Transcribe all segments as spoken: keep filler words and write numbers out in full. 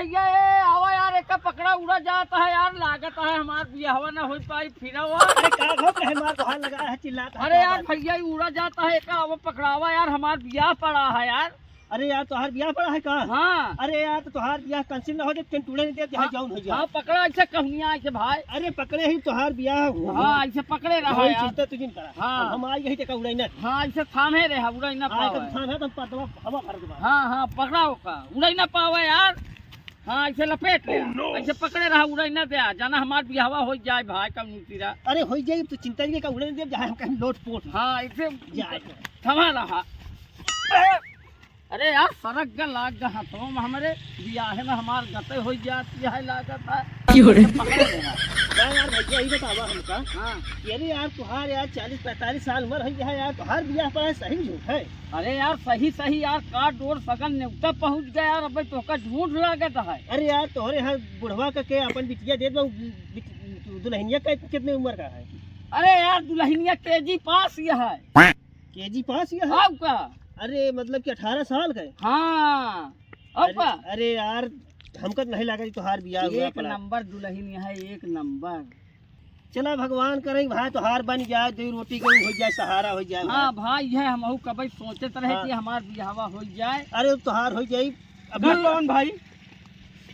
ये आवा यार, एका पकड़ा, उड़ा जात है यार, लागत है हमार बियाहवा ना हो पाई, फिरा हुआ। अरे का हो, कहे मार तोहार लगा है, चिल्लात है, अरे का यार बात? भैया, ये उड़ा जात है, एका आवा पकड़ावा यार, हमार बियाह पड़ा है यार। अरे यार, तोहार बियाह पड़ा है का? हाँ। अरे यार, तो तोहार बियाह cancel ना हो जाए, tent उड़े नहीं दे, चाहे हाँ, जौन हो जाए। हाँ, पकड़ा ऐसे कहनिया ऐसे भाई। अरे पकड़े ही, तोहार बियाह हो। हाँ, ऐसे पकड़े रहा वही यार। चिंता तुझे करा। हाँ। अब हम आई यही तक उड़े ना। हाँ, ऐसे थामे रहे, उड़े ना हाँ, पावे। तो थाम है, तो हम पतवा हवा भर देबा। हाँ, हाँ, पकड़ा ओका, उड़े ना पावे यार। हाँ, ऐसे लपेट ले। Oh, no। ऐसे पकड़े रहा, उड़े ना दे, जाना हमार बियाहवा हो जाए भाई, कब नुतीरा। अरे हो जाए, तो चिंता नहीं का, उड़े ना दे, जहाँ हम कहीं लोट पोट। हाँ, ऐसे जाए। थमा रहा। अरे यार, सरक ग लाग ग हथवा में हमरे, बियाहे में हमार गते होइ जात है, लागत है। क्यों रे? पकड़ लेना। ना यार भैया, ई बतावा हमका। हाँ। कि अरे यार, तुहार यार चालीस पैंतालीस साल उम्र होइ गया है यार, तुहार बियाह पड़ा है, सही झूठ है? अरे यार, सही सही यार, कार्ड ओर सगन नेवता पहुँच गया यार, अबे तोहका झूठ लागत है। अरे यार, तोहरे यहाँ बुढ़वा का के अपन बिटिया दे दो, बिट-, दुल्हनिया का कितने उम्र का है? अरे यार, दुल्हनिया केजी पास यह है। केजी पास यह है? अब का? अरे, मतलब कि अठारह साल का है? हाँ। अब अरे, का? अरे यार, हमका तो नहीं लगा कि तोहार बियाह हुआ एक पड़ा। नंबर दुल्हन है, एक नंबर। चला भगवान करे भाई, तोहार बन जाए, दो रोटी के हो जाए, सहारा हो जाए हाँ भाई। भाई, यह हमहू कबई सोचत रहे हाँ। कि हमार बियाहवा हो जाए। अरे, तोहार हो जाए। अब कौन भाई?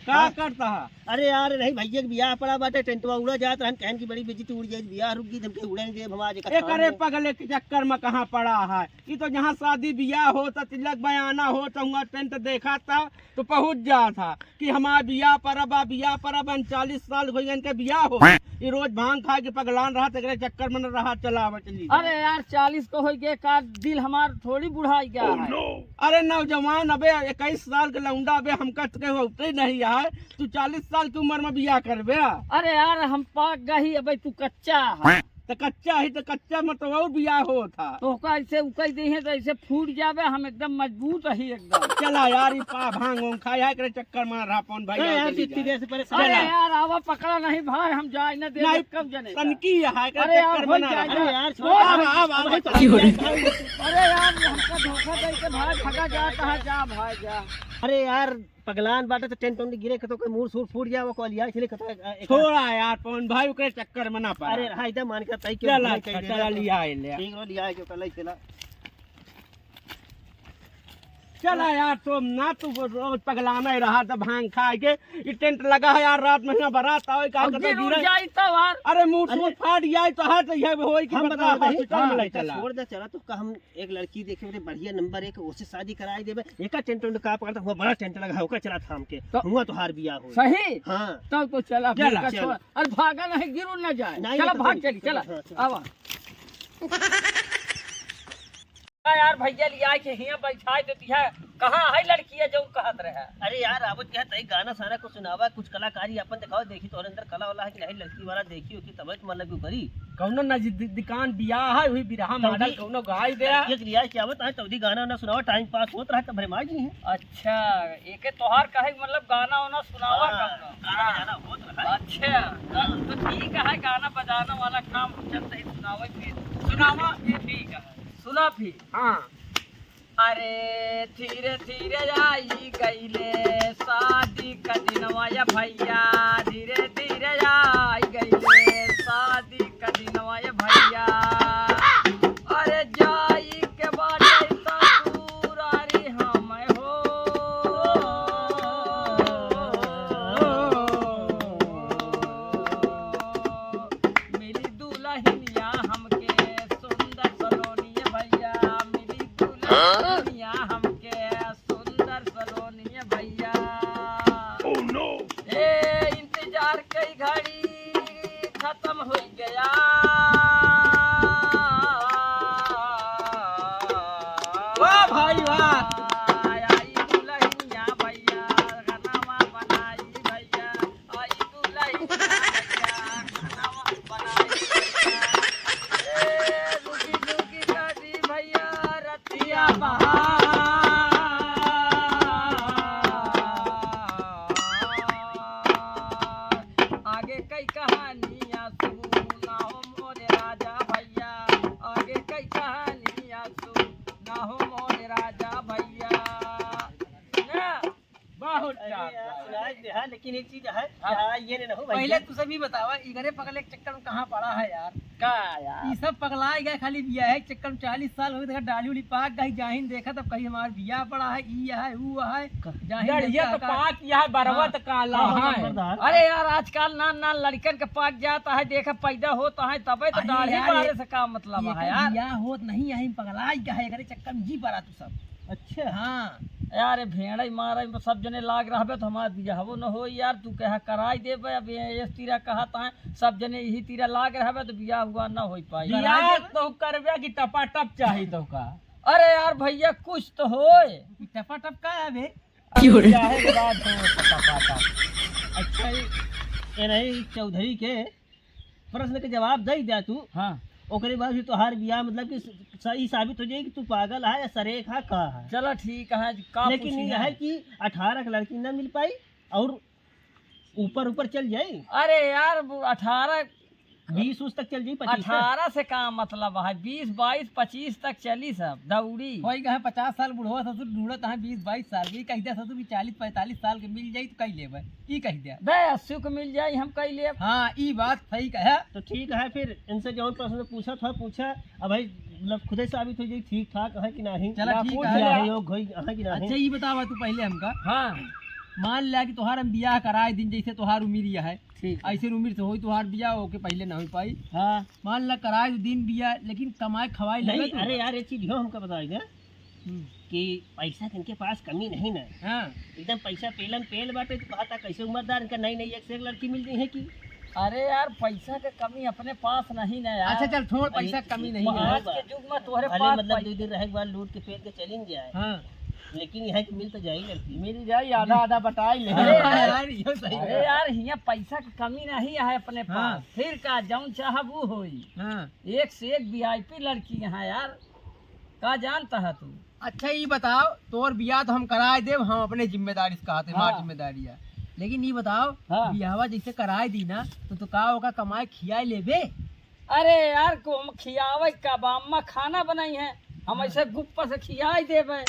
का हाँ। करता है? अरे यार, नहीं भैया के बियाह पड़ा बाटे, टेंटवा उड़ा जात रहन, कहन की बड़ी बेइज्जती उड़ जाई, बियाह रुक गई, हमके उड़े नहीं देब, हम आज एक एकरे पगले के चक्कर में कहाँ पड़ा है? ई तो जहाँ शादी बियाह होता, तिलक बयाना होता, हुआ टेंट देखा था, तो पहुँच जात था कि हमार बियाह परब बा, बियाह परब बा, चालीस साल हो गए इनके बियाह हो। ई रोज भांग खा के पगलान रहा, तेरे चक्कर में न रहा, चला आवा चली। अरे यार, चालीस को हो गए का, दिल हमार थोड़ी बुढ़ाई गया है। अरे नौजवान, अबे इक्कीस साल के लौंडा, अबे हमका तो केहू उतरे नहीं है। तू चालीस साल की उम्र में बियाह करबे? अरे यार, हम पाक गही, अबे तू कच्चा है। तो कच्चा ही तो कच्चा में तो और बियाह होत है। तो ओका ऐसे उकई दे हैं तो ऐसे फूट जावे, हम एकदम मजबूत ही एकदम। चला यार, ई पा भांग ओंग खाया करे चक्कर मार रहा पौन भाई, ए आओ यार, जल्दी इतनी जाए। देर से परेशान अरे है। यार, आवा पकड़ा नहीं भाई, हम जाए ना दे नहीं, कब जने का। तनकी है, करे अरे यार, चक्कर हो बना जाए रहा। ना। अरे यार, छोड़। आवा, आवा, आवा, आवा, तो क्यों रे? अरे यार, हमका धोखा दे के भाई भगा जाता है, जा भाई जा। अरे यार, पगलान बाटे तो टेंट उंट गिरे के तो कोई मूड़ सूड़ फूट जाए, वो कॉल यार, इसलिए कहता है, अ, एक छोड़ा यार, पौन भाई ओकरे चक्कर में ना पड़ा। अरे रहा, इधर मान के तई के चला, भाई कह दे चला, तो। लिया ले। ठीक हो, लिया के चला, चला। चला यार, तो ना तू रोज पगलाना ही रहा था भांग खा के। ये टेंट लगा है यार, रात में यहाँ बारात आवे, का अब कहता गिर उड़ गिरे। जाई तो यार। अरे मूड़ अरे सूड़ फाट जाए तो हाथ यह होई कि हम बता बता रहे हैं। हॉस्पिटल में हाँ, ले बेटा, चला। छोड़ दे, चला तो का हम एक लड़की देखे बड़े बढ़िया नंबर एक, ओसे शादी कराई देबे। एका टेंट उंट का पकड़ता हुआ, बड़ा टेंट लगा है, ओकर चला थाम के। तो हुआ तोहार बियाह हो। सही? हाँ। तब तो चला, चला, फिर का चला। छोड़। अरे भागा नहीं, गिर उड़ ना जाए। नहीं, चला, तो भाग चल, चली, चला। हाँ, चला। आवा। हाँ यार, भैया लिया के हियाँ बैठाए देती है। कहाँ है लड़किया जो कहत रहे? अरे यार, आवत क्या तई गाना साना कुछ सुनावा, कुछ कलाकारी अपन दिखावा, देखी तोहरे अंदर कला वाला है कि नहीं, लड़की वाला देखी हो कि तबे तो मन लगी करी। कौनो नजदीकान बियाह है, वही बिरहा तौदी मॉडल कौनो गाई दे। एक रियाज क्या आवत है, तौदी गाना वाना सुनावा, टाइम पास होत रहा, तब भरे मार जी हैं। अच्छा, एके तोहार कहे के मतलब गाना वाना सुनावा हाँ, कौनो? गाना बजाना होत रहा। अच्छा, तो, तो ठीक है, गाना बजाना वाला काम चलते ही सुनावे फिर। सुनावा। ये ठीक है, सुना फिर। हाँ। अरे धीरे धीरे आई गईले शादी का दिनवा या भैया, धीरे धीरे आई गईले शादी का दिनवा या भैया। अरे जाई के बाटे ससुरारी हम हो, मिली दुल्हनिया हमके सुंदर सलोनी भैया, मिली दुल्हनिया हमके सुंदर सलोनी भैया। Oh no! ए यार, सुनाई दे, हाँ, लेकिन एक चीज है, हाँ। हाँ, ये नहीं ना हो पहले भैया। तू सब ही बतावा, इगरे पगले के चक्कर में कहाँ पड़ा है यार? का यार? ई सब पगला गए, खाली बियाहे के चक्कर में चालीस साल हो गए, देखा डाली उली पाक गई, जाहिन देखा तब कहीं हमार बियाह पड़ा है, ई है, ऊ है, क-, जाहिन यार, ये देखा तो का पाक, यह बरवत हाँ। काला हाँ, है। खबरदार। अरे यार, आजकल नान नान लड़कन के पाक जाता है, देखा पैदा होता है, तबे तो अरे दाढ़ी यार, बाढ़े ये, से का मतलब ये है कर यार? बियाह होत नहीं, यही पगला गया है, एकरे चक्कर में जी पड़ा तू सब। अच्छा। हाँ। यार, ये भेड़ई मारई में सब जने लाग रहबे तो हमार बियाहवो न होई यार। तू कहा कराई देबे, अब ये इस तीरा कहत हैं, सब जने यही तीरा लाग रहबे तो बियाह हुआ न होई पाई। बियाह कराई देबे। तो करबे कि टपाटप चाही तो का? अरे यार भैया, कुछ तो होए। ई टपाटप का है बे? अरे बियाहे के बाद हो टपाटप। अच्छा, ये, ये नहीं चौधरी के प्रश्न के जवाब दे दिया तू। हाँ। ओकरे बाद फिर तोहार बियाह मतलब कि सही साबित हो जाई कि तू पागल है या सरेक है, का है। चला ठीक है, का लेकिन पूछी ये है? है कि अठारह के लड़की ना मिल पाई और ऊपर ऊपर चल जाई। अरे यार, वो अठारह बीस उस तक चल जाई, पच्चीस तक। अठारह से का मतलब है, बीस, बाईस, पच्चीस तक चली सब दौड़ी। होई गए पचास साल बुढ़वा ससुर ढूंढत है बीस बाईस साल के, ई कह दिया ससुर की चालीस पैंतालीस साल के मिल जाई तो कई लेबे, ई कह दिया। दे अस्सी के मिल जाई, हम कई लेब। हाँ, ई बात सही कहा। तो ठीक है, फिर इनसे जौन प्रश्न पूछा था, पूछा। अब भाई, मतलब, खुदे साबित हो जाई ठीक ठाक है कि नहीं। चला, ना, ठीक पूछ है। ले। है, योग होई है कि नहीं। अच्छा, ई बतावा तू पहले हमका। हाँ। मान लिया कि तोहार हम बियाह कराए दिन, जैसे तोहार उम्र यह है, ठीक है। ऐसे उम्र से होई तोहार बियाह, ओके पहले ना हो पाई। हाँ। मान ला कराए दिन बियाह, लेकिन कमाए खवाए नहीं, लगे तू। अरे यार, ये चीज हो हमका बताई दे। हम्म। कि पैसा के इनके पास कमी नहीं ना। हाँ। एकदम पैसा पेलम पेल बाटे, तो कहा था कैसे उम्रदार इनका नई नई एक से एक लड़की मिल गई है कि। अरे यार, पैसा के कमी अपने पास नहीं ना यार। अच्छा चल छोड़, अरे पैसा के कमी नहीं है। आज के युग में तोहरे भले पास मतलब पै- दो दिन रहे के बाद लूट के पेल के चलिन जाए। हाँ। लेकिन यहाँ की मिल तो जाई लड़की। मिल जाई, आधा आधा बटाई ले। अरे हाँ यार, ये सही अरे है। यार, हियाँ पैसा के कमी नहीं है अपने हाँ। पास। फिर का, जौन चाहब वो होई। हाँ। एक से एक वीआईपी लड़की यहाँ यार, का जानता है तू? अच्छा, ई बताओ, तोर बियाह तो हम कराए देब, हम अपने जिम्मेदारी से कहते, हमार हाँ। जिम्मेदारी है। लेकिन ई बताओ, हाँ। बियाहवा जैसे कराए दी ना, तो, तो का ओका कमाए खियाए लेबे? अरे यार, को हम खियावे का बा? अम्मा खाना बनाई है, हम हाँ। ऐसे गुप्पा से खियाए देबे,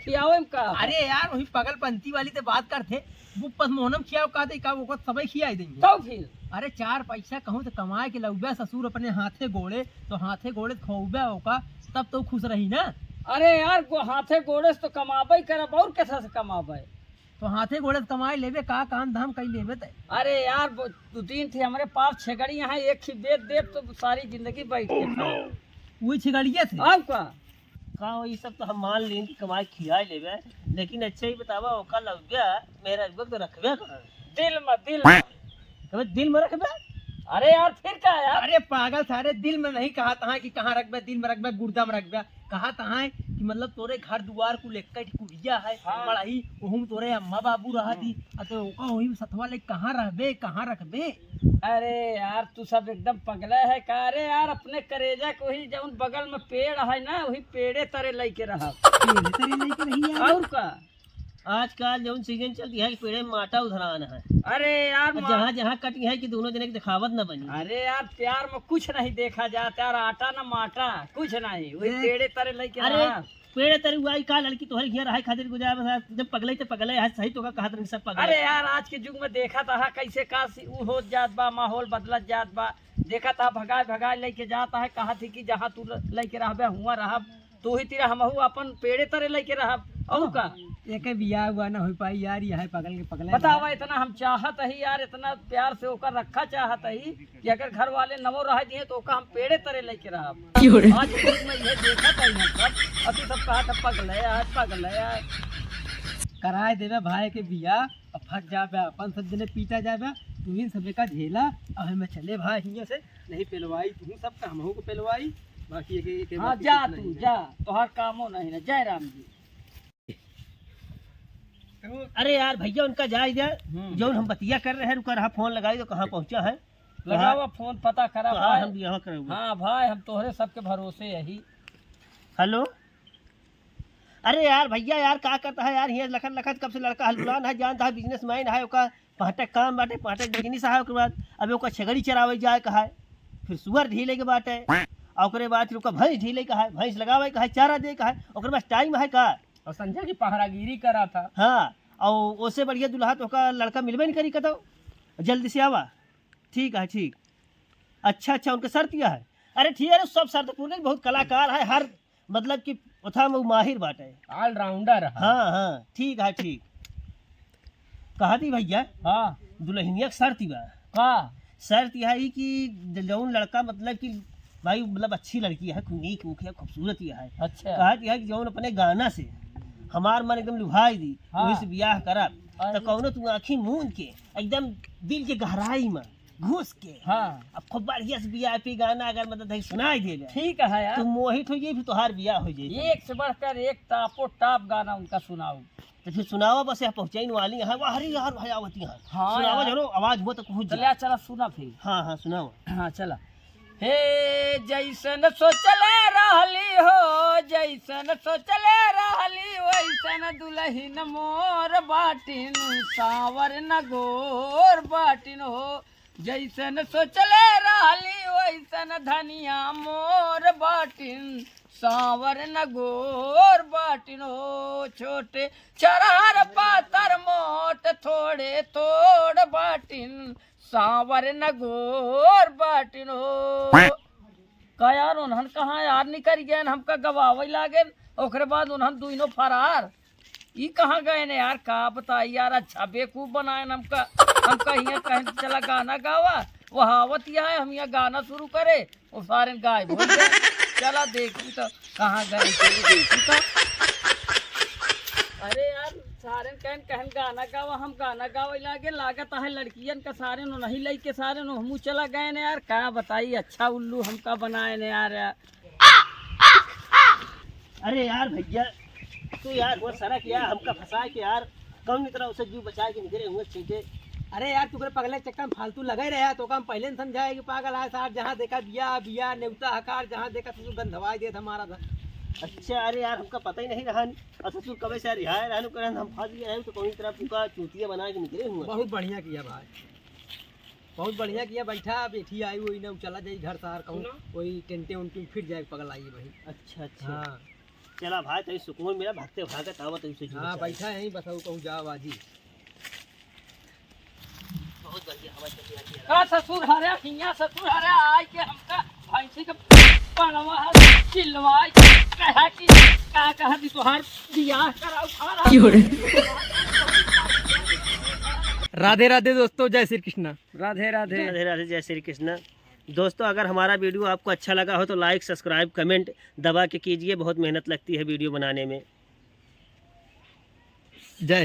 खियावे में का? अरे यार, वही पगलपंती वाली तो बात करते, गुप्पा से मोहनम खियाओ कहते, का ओकर सबे खियाए देंगे? तो फिर? अरे, चार पैसा कहूँ तो कमाए के लउबे ससुर अपने हाथे गोड़े, तो हाथे गोड़े खौबे ओका, तब तो खुश रही ना। अरे यार, गो-, हाथे गोड़े से तो कमाबे ही करब, और कैसा से कमाबे? तो हाथे गोड़े से कमाए लेबे, का काम धाम कई लेबे ते? अरे यार, वो दो तीन ठे हमरे पास छेगड़ी यहाँ, एक ही बेच देब तो सारी जिंदगी बैठ के खाए। वही छेगड़िए से? और का? का हो, ई सब तो हम मान लीन कि कमाई खियाए लेबे, लेकिन अच्छा ही बतावा, ओका लउबिया मेहररुआ के तो रखबे कहाँ? दिल में, दिल में। अबे दिल में रखबे? अरे यार, फिर का यार? अरे पागल सारे, दिल में नहीं कहत है कि कहाँ रखबे, दिल में रखबे, गुर्दा में रखबे, कहत है कि मतलब तोरे घर दुआर कुल एक कुड़िया है, हाँ। बड़ा ही, ओहू में तोरे अम्मा बाबू रहत ही, हम्म। अ तो ओका ओही में सथवा ले कहाँ रहबे, कहाँ रखबे? अरे यार, तू सब एकदम पगला है का? अरे यार, अपने करेजा के वही जौन बगल में पेड़ है ना, वही पेड़े तरे लइके रहब। पेड़े तरे लइके रही यार। और का? आजकल जौन सीजन चलती है कि पेड़े में माटा उधरान है। अरे यार, और मा- जहाँ जहाँ कटी है कि दोनों जने के दिखावत न बनी। अरे यार, प्यार में कुछ नहीं देखा जाता यार, आटा न माटा, कुछ नहीं, वही ए- पेड़े तरे लइके अरे, रहब। पेड़ तरे हुआ, ई का लड़की तोहरे हियाँ रहे खातिर गुजारा बस, जब पगले तो पगले है, सही तो का कहत रही सब पगले। अरे यार, आज के युग में देखा था कैसे का सी-, ऊ होत जात बा, माहौल बदलत जात बा। देखा था भगाए भगाए लइके जात है, कहत ही कि जहाँ तू ल-, लइके रहबे, हुआँ रहब, तो ही तीरा हमहू अपन पेड़े तरे लइके रहब। और का? एके बियाह हुआ ना हो पाई यार, यह है पगल के पगले बतावा, यार। इतना हम चाहत ही यार, इतना प्यार से ओकर रखा चाहत ही, कि अगर घर वाले नवो रह दिए तो ओका हम पेड़े तरे लेके रहब। क्यों रे? आज के युग में यह देखत है हम सब, अभी सब कहा था पगले है, पगले है। कराए देवे भाई के बियाह, अब फट जाबे, अपन सब जने पीटा जाबे, तू ही सब का झेला, अब हमें चले भाई हियाँ से, नहीं पेलवाई, तू सब का हमहू को पेलवाई, बाकी एक, एक हाँ, बाकी जा कुछ तू, नहीं है। जा, तोहार कामो नहीं ना, जय राम जी। अरे यार भैया, उनका जाए दे, हम्म। जौन हम बतिया कर रहे हैं, उनका रहा फोन लगाई तो कहाँ पहुँचा है? लगावा फोन, पता करा तो हाँ, भाई। हम बियाह करउबे। हाँ भाई, हम तोहरे सबके भरोसे यही। हेलो, अरे यार भैया, यार का करता है यार, हियाँ लखत लखत कब से लड़का हलगुलान है, जानता है businessman है, ओका पहाटे काम बाटे, पहाटे business है, ओकर बाद अब ओका छेगड़ी चरावे जाए का है, फिर सुअर ढीले के बाटे, और ओकरे बाद फिर ओका भैंस ढीले का है, भैंस लगावे का है, चारा दे का है, ओकरे पास time है का? और संझा की पहरागिरी करा था। हाँ, और ओसे बढ़िया दुल्हा तो का लड़का मिलबे नहीं करी कतौ। जल्दी से आवा। ठीक है, ठीक। अच्छा, अच्छा, उनके शर्त यह है। अरे ठीक है, अरे सब शर्त पूर्ण, बहुत कलाकार है, हर मतलब कि ओथा में उ माहिर बाटे। All rounder है। हाँ, हाँ, ठीक है, ठीक। कहा थी भैया? हाँ। दुल्हनिया के शर्त बा। का? शर्त यह है कि ज-, जौन लड़का मतलब कि भाई मतलब अच्छी लड़की है, खूब नीक ऊख है, खूबसूरत यह है। अच्छा। कहा थी है कि जौन अपने गाना से हमार मन एकदम लुभाई दी, हाँ। वही से बियाह करब। अरे। तो कौनो तू आँखी मूंद के एकदम दिल के गहराई में घुस के हाँ। अब खूब बढ़िया से V I P गाना अगर मतलब तही सुनाई देबे, ठीक है यार। तू मोहित हो जाई, फिर तोहार बियाह हो जाई। एक से बढ़कर एक टापो टाप गाना उनका सुनाओ। तो फिर सुनावा, बस यहाँ पहुँचाइन वाली है। वाह, अरे यार भाई आवती है। हाँ सुनावा यार। जरो, आवाज हुआ तो कुछ चल जा। यार, चला सुना फिर। हाँ, हाँ, सुनावा। हाँ, चला। हे जैसन सोचले रहली हो, जैसन सोचले रहली, वैसन दुलहिन मोर बाटिन, साँवर न गोर बाटिन हो। जैसन सोचले रहली, वैसन धनिया मोर बाटिन, साँवर न गोर बाटिन हो। छोटे छरहर पातर मोट, थोड़े थोड़ बाटिन, साँवर न गोर बाटिन हो। का यार, उन्हन कहाँ यार निकरि गएन, हमका गवावै लागेन, ओकरे बाद उन्हन दुइनो फरार। ई कहाँ गएन यार, का बताई यार, अच्छा बेवकूफ बनाएन हमका। हमका हियाँ कहेन चला गाना गावा, वह आवत यहाँ है, हम यहाँ गाना सुरू करे, वो सारेन गायब होइ गएन। चला देखी तो कहाँ गएन, चली देखी तो। अरे यार, सारेन कहेन, कहेन गाना गावा, हम गाना गावै लागे, लागत है लड़कियन का सारेन ओनही लइके सारेन ओनहू चला गएन यार, का बताई, अच्छा उल्लू हमका बनाएन यार। अरे यार भैया, तू यार वो सड़क यार हमका फँसा के यार, कौन तरह उसे जीव बचाए के निकरे हुए चीजे। अरे यार, तू करे पगले चक्कर में फालतू लगे रहे, तो हम पहले न समझाए कि पागल है सार, जहाँ देखा बिया, बिया, नेवता हकार, जहाँ देखा ससुर गंधवाई देत हमारा था। अच्छा, अरे यार, हमका पता ही नहीं रहा। और ससुर कबे से रिहाए रहनु करन, हम फँस गए हैं, तो कौन तरह तू का चूतिया बना के निकरे हुए। बहुत बढ़िया किया भाई, बहुत बढ़िया किया। बैठा, बैठी आई, वही ना चला जाई घर सार कहूँ, सुना? वही टेंटे उंटे में फिर जाए पगल आई भाई। अच्छा, अच्छा। हाँ। चला भाई, तनी सुकून मिला, भागते भागत आवत तनी से हाँ, बैठा यहीं बस, कहूँ जाओ बाजी। बहुत बढ़िया हवा चली आती है। का ससुर हरे, हियाँ ससुर हरे, आइ के हमका भैंसी के पड़वा है, चिल्लवाई के कहा कि का कहा दी तोहार बियाह कराऊ, खा रहा। क्यों रे? राधे राधे दोस्तों, जय श्री कृष्णा। राधे राधे। राधे राधे, जय श्री कृष्णा। दोस्तों, अगर हमारा video आपको अच्छा लगा हो तो like, subscribe, comment दबा के कीजिए। बहुत मेहनत लगती है video बनाने में। जय।